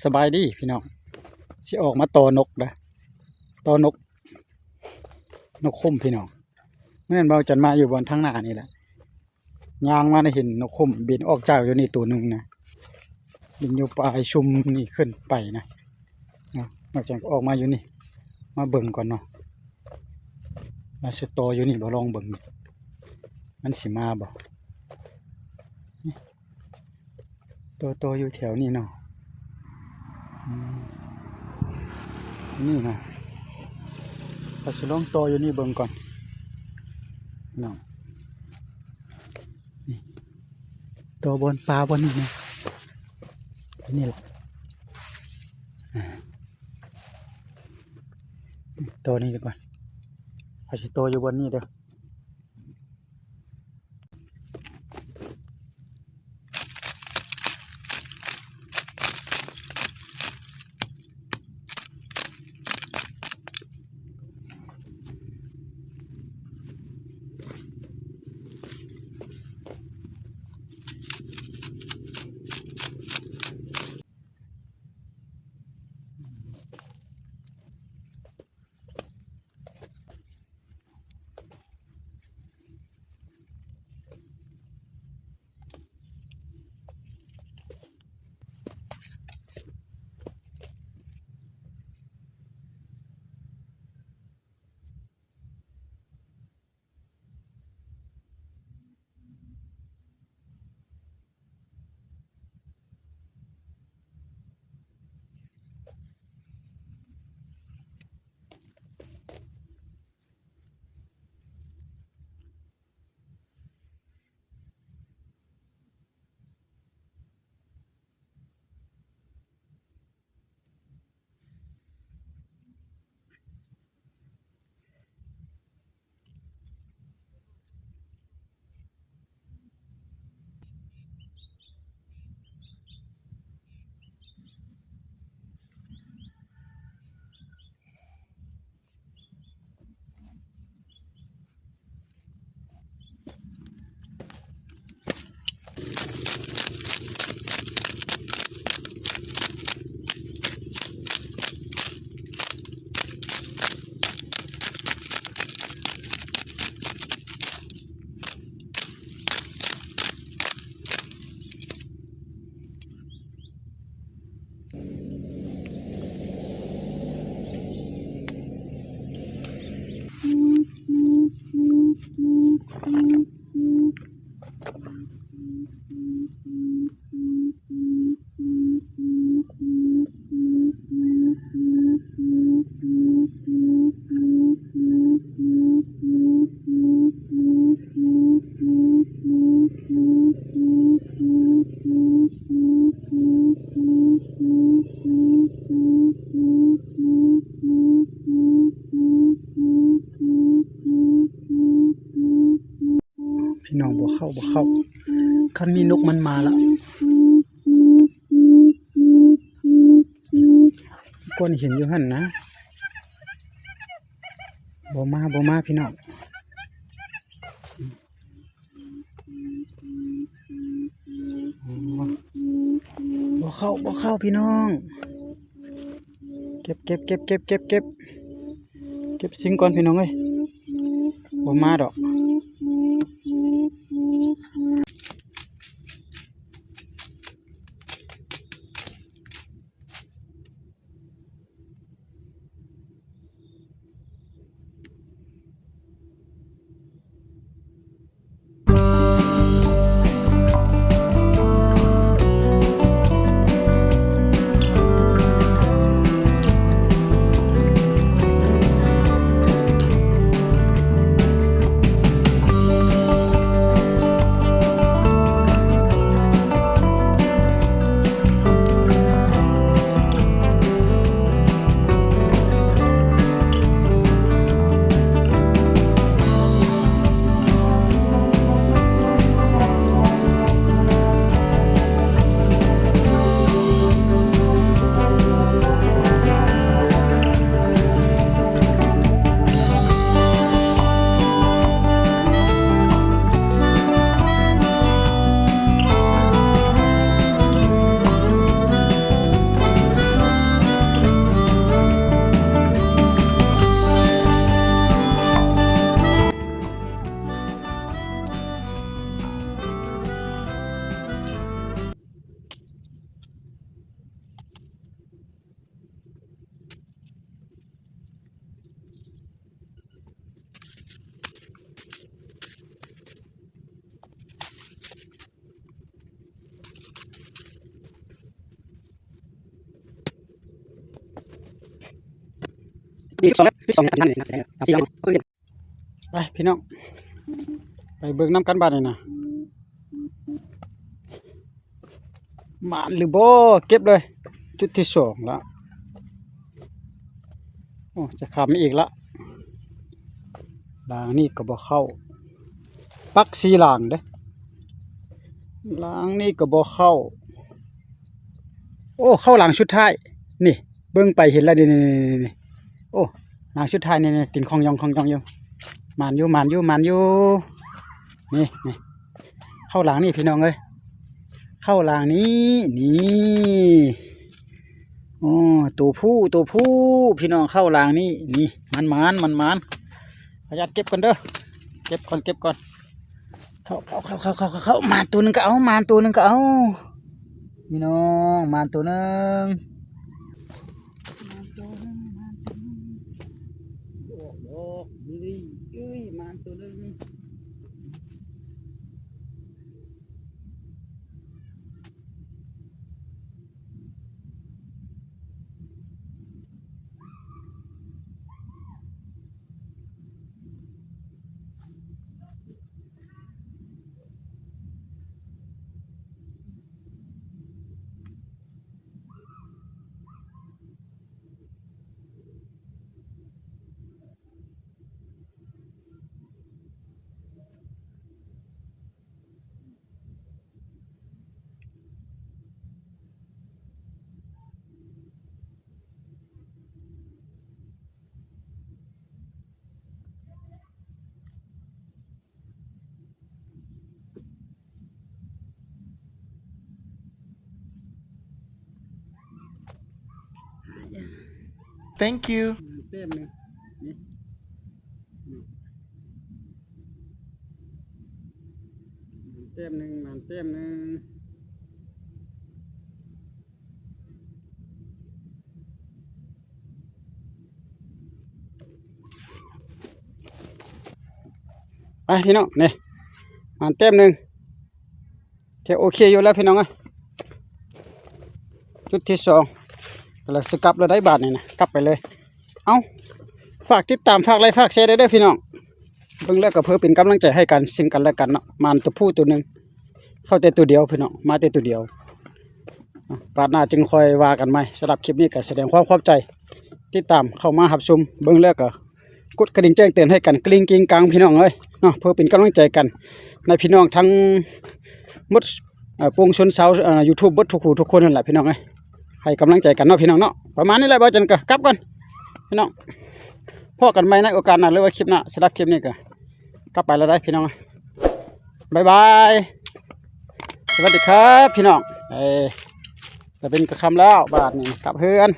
ສະບາຍດີພີ່ນ້ອງ ຊິອອກມາຕໍ່ນົກເດີ້ ຕໍ່ນົກ ນົກຂຸ້ມພີ່ນ້ອງ. ມື້ນັ້ນບ່າວຈັນມາຢູ່ບ່ອນທາງໜ້ານີ້ແຫຼະ ຍ່າງມາໄດ້ເຫັນນົກຂຸ້ມບິນອອກຈາກຢູ່ນີ້ໂຕໜຶ່ງນະ ບິນຢູ່ປາຍຊຸມນີ້ຂຶ້ນໄປນະ ນະ ບ່າວຈັນກໍອອກມາຢູ່ນີ້ ມາເບິ່ງກ່ອນເນາະ ວ່າຊິຕໍ່ຢູ່ນີ້ບໍ່ ລອງເບິ່ງ ມັນຊິມາບໍ່. ຕໍ່ ຕໍ່ຢູ່ແຖວນີ້ເນາະ ອືມ ນີ້ນະ ຂ້ອຍຊິລອງຕໍ່ຢູ່ນີ້ເບິ່ງກ່ອນເນາະ ນີ້ ຕໍ່ບ່ອນປາບ່ອນນີ້ນະ ນີ້ລະ ອາ ຕໍ່ນີ້ກ່ອນ ຂ້ອຍຊິຕໍ່ຢູ່ບ່ອນນີ້ເດີ້. ພີ່ນ້ອງ ບໍ່ເຂົ້າ ບໍ່ເຂົ້າ ຄັນມີນົກມັນມາລະ ກ່ອນເຫັນຢູ່ຫັ້ນນະ ບໍ່ມາ ບໍ່ມາ ພີ່ນ້ອງ. ບໍ່ເຂົ້າ ບໍ່ເຂົ້າ ພີ່ນ້ອງ ເກັບ ເກັບ ເກັບ ເກັບ ເກັບ ເກັບ ເກັບສິ່ງກ່ອນ ພີ່ນ້ອງເອີຍ ບໍ່ມາດອກ. ເ ນີ້ສິບສອງແລ້ວ ສິບສອງ ທັນນີ້ນະ ເອົາສີ່ຫຼັງເນາະ ໄປພີ່ນ້ອງ ໄປເບິ່ງນຳກັນບາດນີ້ນະ ໝານຫຼືບໍ່ ເກັບເລີຍ ຈຸດທີສອງລະ ໂອ້ ຈະຂ້າມມາອີກລະ ຫຼັງນີ້ກໍບໍ່ເຂົ້າ ປັກສີ່ຫຼັງເດ້ ຫຼັງນີ້ກໍບໍ່ເຂົ້າ ໂອ້ ເຂົ້າຫຼັງສຸດທ້າຍ ນີ້ ເບິ່ງໄປເຫັນແລ້ວ ນີ້ໆ ໂອ້ ຫຼັງສຸດທ້າຍນີ້ ນີ້ ຕີນຂ້ອງຍ່ອງຂ້ອງຍ່ອງຢູ່ ໝານຢູ່ ໝານຢູ່ ໝານຢູ່ ນີ້ ນີ້ ເຂົ້າຫຼັງນີ້ພີ່ນ້ອງເອີຍ ເຂົ້າຫຼັງນີ້ ນີ້ ໂອ້ ໂຕຜູ້ ໂຕຜູ້ ພີ່ນ້ອງ ເຂົ້າຫຼັງນີ້ ນີ້ ໝານໆ ໝານໆ ຂໍອະນຸຍາດເກັບກ່ອນເດີ ເກັບກ່ອນ ເກັບກ່ອນ ເຂົ້າ ເຂົ້າ ເຂົ້າ ໝານໂຕໜຶ່ງກໍເອົາ ໝານໂຕໜຶ່ງກໍເອົາ ພີ່ນ້ອງ ໝານໂຕໜຶ່ງ ໝານໂຕໜຶ່ງ ໝານໂຕໜຶ່ງ ອອກດອກ ເອີຍ ເອີຍ ໝານໂຕໜຶ່ງ. Thank you. ແຕ້ມໜຶ່ງ ນີ້ ນີ້ ແຕ້ມໜຶ່ງ ໝານແຕ້ມໜຶ່ງ ໄປພີ່ນ້ອງ ນີ້ ໝານແຕ້ມໜຶ່ງ ໂອເຄຢູ່ແລ້ວພີ່ນ້ອງເອີຍ ຈຸດທີສອງ ກຳລັງຊິກັບແລ້ວໄດ໋ບາດນີ້ນະ ກັບໄປເລີຍ ເອົ້າ ຝາກຕິດຕາມ ຝາກໄລ ຝາກແຊໄດ້ເດີພີ່ນ້ອງ ເບິ່ງແລ້ວກໍເພື່ອເປັນກຳລັງໃຈໃຫ້ກັນ ຊຶ່ງກັນແລະກັນເນາະ ໝານໂຕຜູ້ໂຕໜຶ່ງ ເຂົ້າແຕ່ໂຕດຽວພີ່ນ້ອງ ມາແຕ່ໂຕດຽວ ບາດໜ້າຈຶ່ງຄ່ອຍວ່າກັນໃໝ່ ສຳລັບຄລິບນີ້ກໍສະແດງຄວາມຂອບໃຈ ຕິດຕາມເຂົ້າມາຮັບຊົມ ເບິ່ງແລ້ວກໍກົດກະດິ່ງແຈ້ງເຕືອນໃຫ້ກັນ ກຣິ້ງກິ້ງກັງ ພີ່ນ້ອງເອີຍເນາະ ເພື່ອເປັນກຳລັງໃຈກັນ ໃນພີ່ນ້ອງທັງໝົດ ເອີ ປວງຊົນຊາວ ເອີ ຢູທູບ ເບິດທຸກຜູ້ທຸກຄົນນັ້ນແຫຼະ ພີ່ນ້ອງເອີຍ ໃຫ້ກຳລັງໃຈກັນເນາະ ພີ່ນ້ອງເນາະ ປະມານນີ້ແຫຼະ ບ່າວຈັນກໍກັບກ່ອນ ພີ່ນ້ອງ ພໍ້ກັນໃໝ່ໃນໂອກາດໜ້າ ຫຼືວ່າຄລິບໜ້າ ສຳລັບຄລິບນີ້ກໍກັບໄປແລ້ວໄດ໋ພີ່ນ້ອງ ບາຍບາຍ ສະຫວັດດີຄັບພີ່ນ້ອງ ເອີ ຕາເວັນກໍຄ່ຳແລ້ວ ບາດນີ້ກັບເຮືອນ.